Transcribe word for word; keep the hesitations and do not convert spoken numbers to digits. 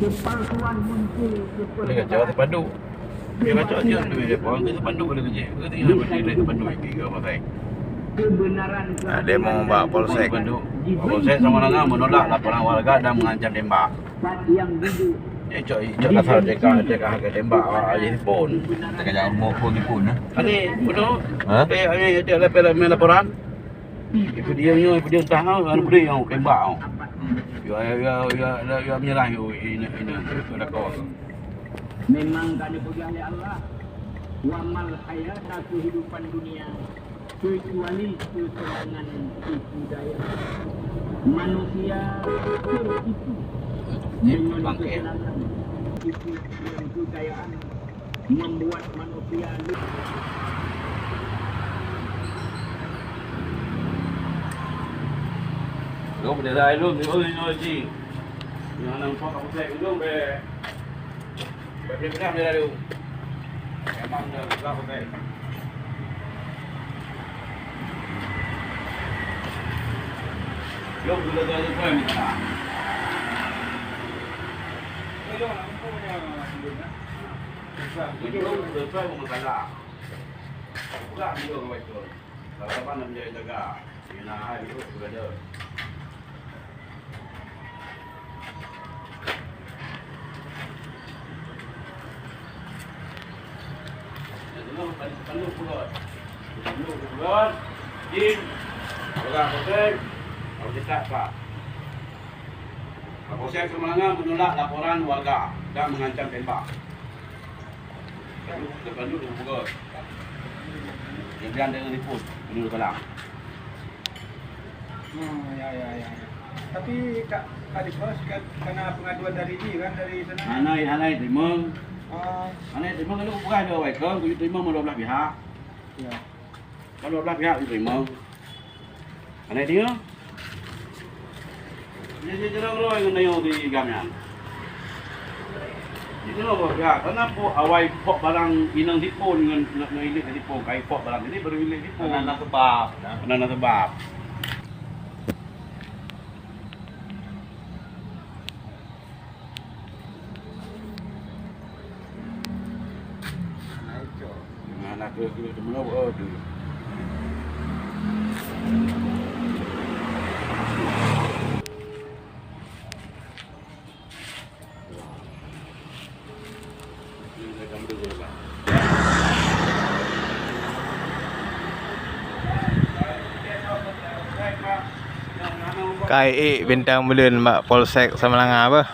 Kepalsuan muncul. Dia kacau terpadu. Dia kacau je tu dia. Orang tu terpadu dia kerja. Dia tinggal berdiri terpadu lagi ke apa tai. Kebenaran. Nah, demo bak polsek. Terpadu. Polsek Samalanga menolak laporan warga dan mengancam tembak. Yang duduk. Eh, cok, cok dasar teka, teka harga tembak, ah, aja pun. Teka jangan mau pun, pun, eh. Ani, betul? Ha? Eh, ani, dia ada pernah main laporan. Ibu dia nyoe, ibu dia entah, ah, anak muda yang tembak, ah. Ya, ya, ya, ya, ya, ya, menyerah, ya, ini, ini, ini, ini, ini. Memang kan dipeugah oleh Allah, "Wa mal hayata kehidupan dunia kecuali kesenangan tipu daya." Manusia tertipu dengan kesenangan tipu dan kekayaan membuat manusia lu- Lôn beuderai lôn, lôn nyoe jih. Nyang na muphom kapusek lôn bèk. Bèk peugah-peugah bèk lôn. Memang dah buka pakai. Lôn gula-gula lôn pun minta. Lôn, lôn, lôn, lôn, lôn, lôn. Buka dulu, Abang Jon. Kalau abang nak menjadi jaga, dia nak hai dulu, sudah ada. Yang tengah, tadi sepanduk pulot. Sepanduk pulot. Jin. Orang hotel. Kalau kita, Pak. Kapolsek Samalanga menolak laporan warga dan mengancam tembak. Lalu, lepas tu, dia pukul. Dia bilang dia ngeliput, penuh dalam. Hmm, ya, ya, ya, ya. Tapi, Kak, Kak Dikbud, kan, karena pengaduan dari dia, kan, dari sana? Hana, hana terima. Oh. Hana terima, kalau bukan dia awai kong, kuyu terima dua belah pihak. Ya. Kan dua belah pihak terima. Aneuk dia? Dia, dia jarang roh ngon nyoe di gam nyan. Itu loh, ya, karena po awai pok barang inong dipon ngon, ngon, ngon ilik dipon, kai pok barang ini baru ilik dipon. Karena na sebab, ya. Karena na sebab. Kai ék bintang buleuen bak Polsek Samalanga beuh.